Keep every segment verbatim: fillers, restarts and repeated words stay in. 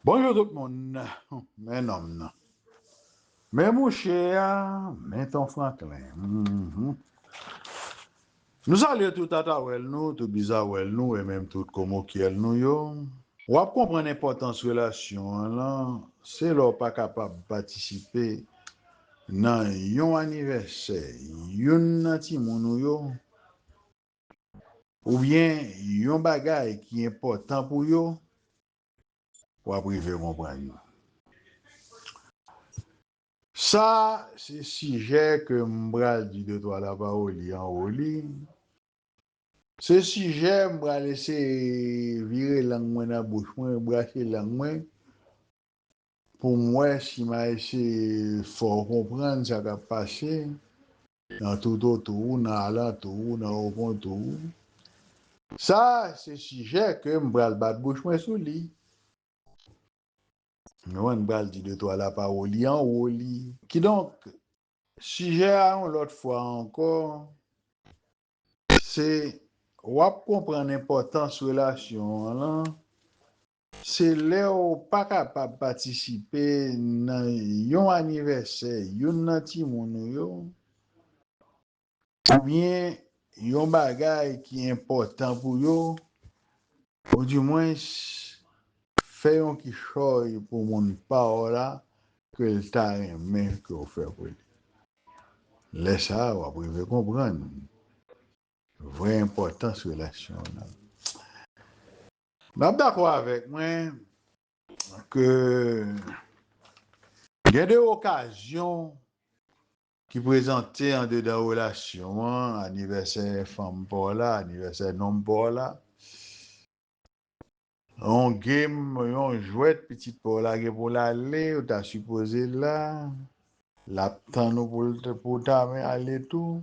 Bonjou tout moun. Men nonm nan. Men mouche a, men Ton Franklin. Mhm. Nou salye tout tatawèl nou, tout bizawèl nou, e menm tout komokyèl nou yo. W ap konprann enpòtans relasyon an lan, se lè w pa kapab patisipe nan yon anivèsè youn nan timoun ou yo, oubyen yon bagay ki enpòtan pou yo, w ap rive konprann yo. Sa, se sijè ke m pral di de twa lapawoli anwo li. Se sijè m pral eseye vire lang mwen nan bouch mwen, brache lang mwen, pou m wè si m a eseye fè w konprann sa k ap pase nan toutotou w, nan alantou w, nan okontou w. Sa, se sijè ke m pral bat bouch mwen sou li. Nou, m pral di de twa lapawoli anwo li. Kidonk, sijè a yon lòt fwa ankò, se w ap konprann enpòtans relasyon an lan, se lè w pa kapab patisipe nan yon anivèsè youn nan timoun ou yo, oubyen yon bagay ki enpòtan pou yo, oudimwens fè yon kichòy pou moun pa w la ke l ta renmen ke w fè pou li. Lè sa a, w ap rive konprann vrè enpòtans relasyon w nan. N ap dakò avèk mwen ke gen de okazyon ki prezante andedan relasyon an, anivèsè fanm pa w la, anivèsè nonm pa w la. Yon game, yon jwèt, pitit pa w la gen pou l ale, ou ta sipoze la, l ap tann ou pou l t-, pou w ta men ale tou.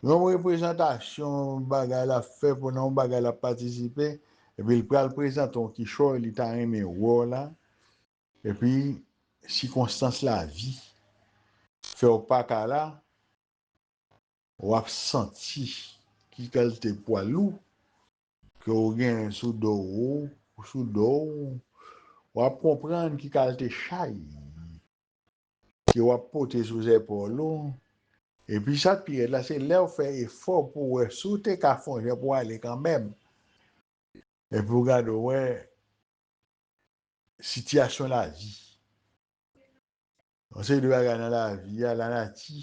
Yon reprezantasyon bagay l ap fè, pou nan yon bagay l ap patisipe, epi l pral prezante yon kichòy li ta renmen wè w la, epi sikonstans lavi fè w pa ka la, w ap santi ki kalite pwa lou ke w gen sou do w, sou do w, w ap konprann ki kalite chay ke w ap pote sou zèpòl ou. Epi sa k pi rèd la, se lè w fè efò pou w wè si w te ka fè yon jan pou w ale kanmenm. Epi w gade w wè sitiyasyon lavi. Yon seri de bagay nan lavi a, lanati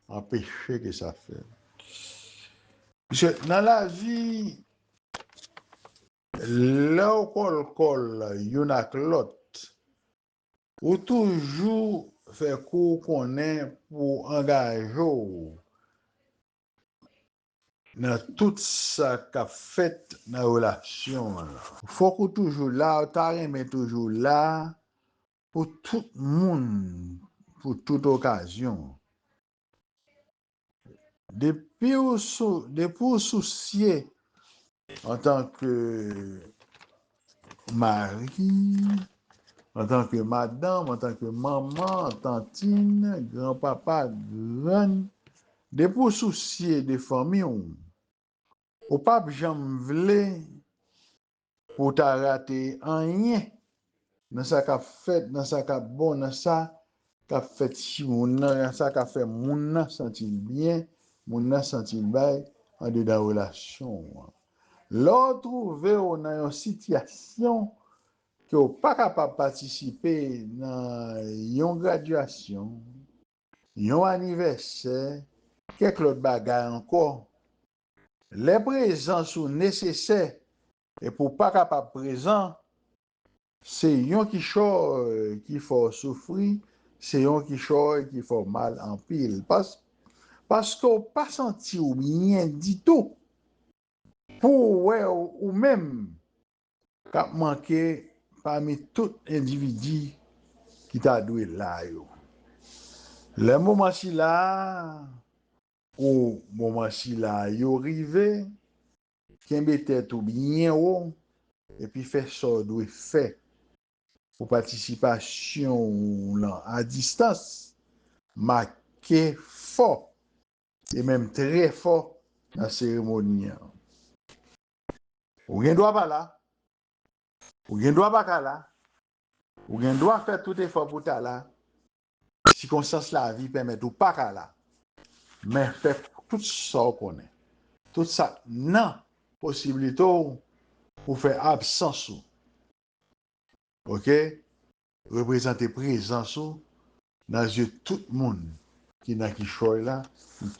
anpeche ke sa fèt. Piske nan lavi, lè w kòlkòl youn ak lòt, ou toujou fè kou w konnen pou w angaje w nan tout sa k ap fèt nan relasyon an lan. Fòk ou toujou la, ou ta renmen toujou la pou tout moun, pou tout okazyon. Depi w sou, depi w sousye antanke mari, antanke madanm, antanke manman, tantin, granpapa, grann, depi w sousye de fanmi w, ou p ap janm vle pou w ta rate anyen nan sa k ap fèt, nan sa k ap bon, nan sa k ap fè timoun nan, nan sa k ap fè moun nan santi l byen, moun nan santi l bay andedan relasyon w an. Lè w twouve w nan yon sitiyasyon ke w pa kapab patisipe nan yon gradyasyon, yon anivèsè, kèk lòt bagay ankò, lè prezans ou nesesè epi w pa kapab prezan, se yon kichòy ki fè w soufri, se yon kichòy ki fè w mal anpil. Pas-, paske w pa santi w byen ditou pou w wè w, ou menm k ap manke pami tout endividi ki ta dwe la yo. Lè moman sila a, ou moman sila a yo rive, kenbe tèt ou byen wo, epi fè sa w dwe fè pou patisipasyon w lan a distans make fò, e menm trè fò nan seremoni an. Ou gen dwa pa la, ou gen dwa pa ka la, Ou gen dwa fè tout efò pou w ta la. Sikonstans lavi pèmèt ou pa ka la. Men fè tout sa w konnen. Tout sa k nan posiblite w pou fè absans ou. Oke? Reprezante prezans ou nan zye tout moun ki nan kichòy la,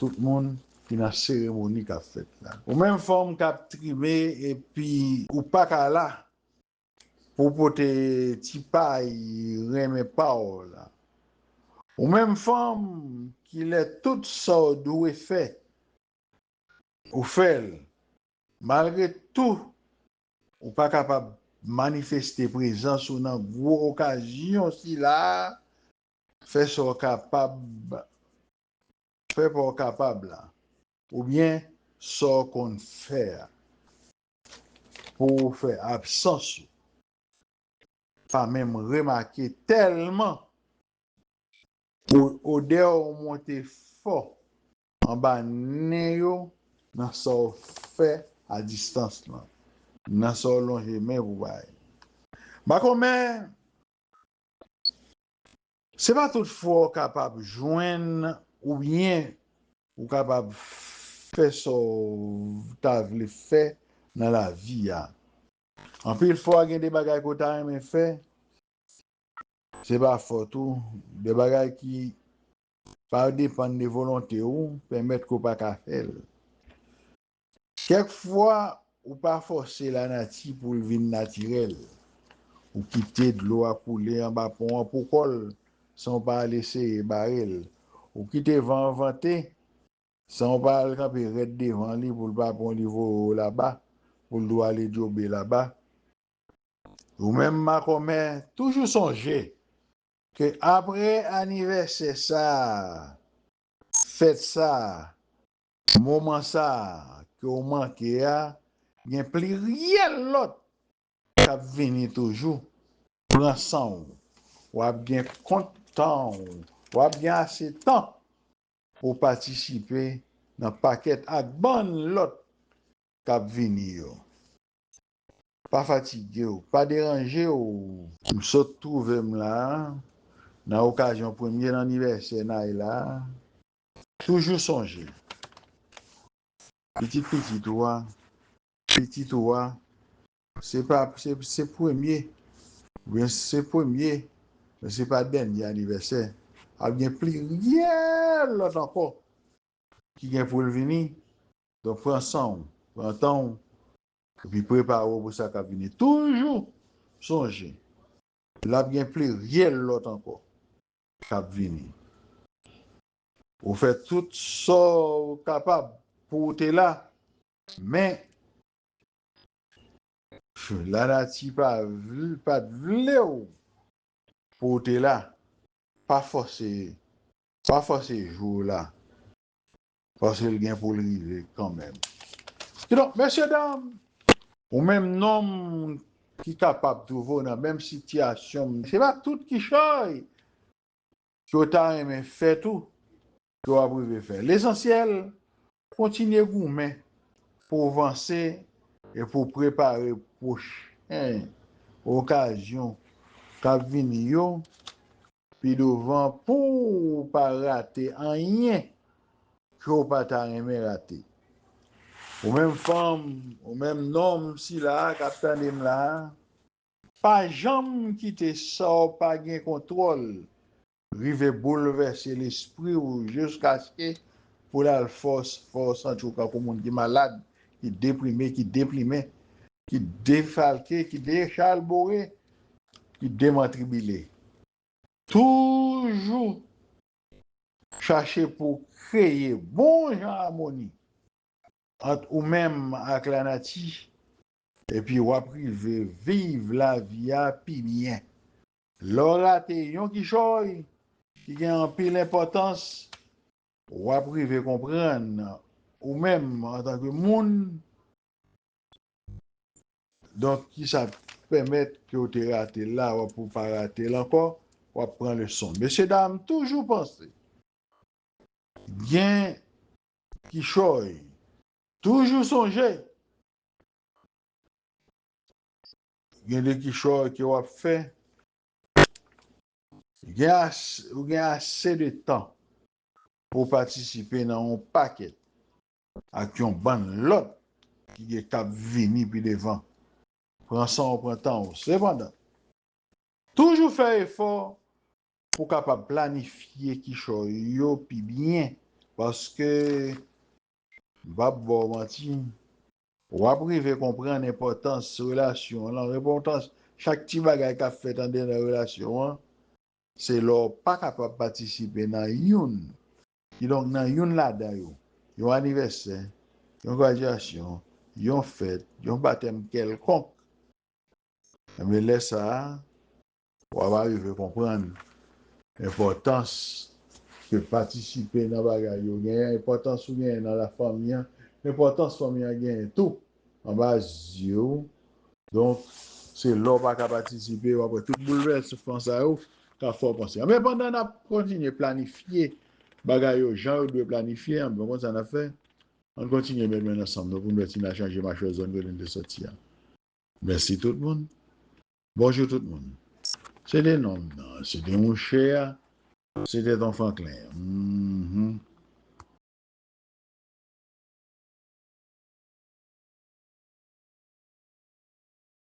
tout moun ki nan seremoni k ap fèt la. Ou menm fanm k ap tribe epi ou pa ka la pou pote ti pay renmen pa w la. Ou menm fanm ki lè tout sa w dwe fè, ou fè l. Malgre tou, ou pa kapab manifeste prezans ou nan gwo okazyon sila a, fè sa w kapab, fè pa w kapab la, oubyen sa w konn fè a, pou w fè absans ou pa menm remake tèlman o- odè w monte fò anba nen yo nan sa w fè a distans lan, nan sa w lonje men pou bay. Makomè, se pa tout fwa w kapab jwenn oubyen ou kapab fè sa w ta vle fè nan lavi a. Anpil fwa, gen de bagay ke w ta renmen fè, se pa fòt ou, de bagay ki pa depann de volonte w, pèmèt ke w pa ka fè l. Kèk fwa, ou pa fòse lanati pou l vin natirèl. Ou kite dlo a koule anba pon an pou kò l, san w pa al eseye bare l. Ou kite van an vante, san w pa al kanpe rèd devan li pou l pa pran li voye w laba, pou l di w ale djobe laba. Ou menm makomè, toujou sonje ke apre anivèsè sa a, fèt sa a, moman sa a ke w manke a, gen pliryèl lòt k ap vini toujou. Pran san w. W ap gen kont tan w. W ap gen ase tan pou w patisipe nan pakèt ak bann lòt k ap vini yo. Pa fatige w, pa deranje w. M sot twouve m la a, nan okazyon premye lanivèsè Nayla a. Toujou sonje, pitit pitit ou a, pitit ou a, se pa, se, se premye, oubyen se premye, men se pa dènye anivèsè. Ap gen pliryèl lòt ankò ki gen pou l vini. Donk, pran san w, pran tan w, epi prepare w pou sa k ap vini. Toujou sonje, l ap gen pliryèl lòt ankò k ap vini. Ou fè tout sa w kapab pou w te la, men lanati pa vle, pa t vle w pou w te la. Pa fòse, pa fòse jou w la, paske l gen pou l rive kanmenm. Kidonk, mesye dam, ou menm nonm ki kapab twouve w nan menm sitiyasyon m, se pa tout kichòy ke w ta renmen fè tou ke w ap rive fè. Lesansyèl, kontinye goumen pou w vanse e pou w prepare pwochen okazyon k ap vini yo pi douvan pou w pa rate anyen ke w pa ta renmen rate. Ou menm fanm, ou menm nonm sila a k ap tande m la a, pa janm kite sa w pa gen kontwòl rive boulvèse lespri w jiskaske pou l al fòs fè w santi w kankou moun ki malad, ki deprime, ki deplimen, ki defalke, ki dechalbore, ki demantribile. Toujou chache pou w kreye bon jan amoni ant ou menm ak lanati, epi w ap rive viv lavi a pi byen. Lè w rate yon kichòy ki gen anpil enpòtans, w ap rive konprann ou menm antanke moun, donk, ki sa pèmèt ke w te rate l la, w ap, ou pa rate l ankò, w ap pran leson. Mesye dam, toujou panse, gen kichòy, toujou sonje, gen de kichòy ke w ap fè, Gen ase, ou gen ase de tan pou w patisipe nan yon pakèt ak yon bann lòt ki gen k ap vini pi devan. Pran san w, pran tan w. Sepandan, toujou fè efò pou w kapab planifye kichòy yo pi byen, paske m p ap ba w manti, w ap rive konprann enpòtans relasyon an, enpòtans chak ti bagay k ap fèt andedan relasyon an, se lè w pa kapab patisipe nan youn. Kidonk, nan youn ladan yo, yon anivèsè, yon gradyasyon, yon fèt, yon batèm kèlkonk, enben, lè sa a, w ap arive konprann enpòtans ke patisipe nan bagay yo genyen, enpòtans ou genyen nan lafanmi an, enpòtans fanmi an genyen tou anba zye w. Donk, se lè w pa ka patisipe, w ap wè tout boulvèsman sa yo ka fè w panse. Men pandan n ap kontinye planifye bagay yo jan yo dwe planifye, anben, konn sa n ap fè? Ann kontinye met men ansanm nou pou n wè si n a chanje machwè zòn kote n te sòti a. Mèsi tout moun. Bonjou tout moun. Se te nonm nan, se te mouche a, se te Ton Franklin.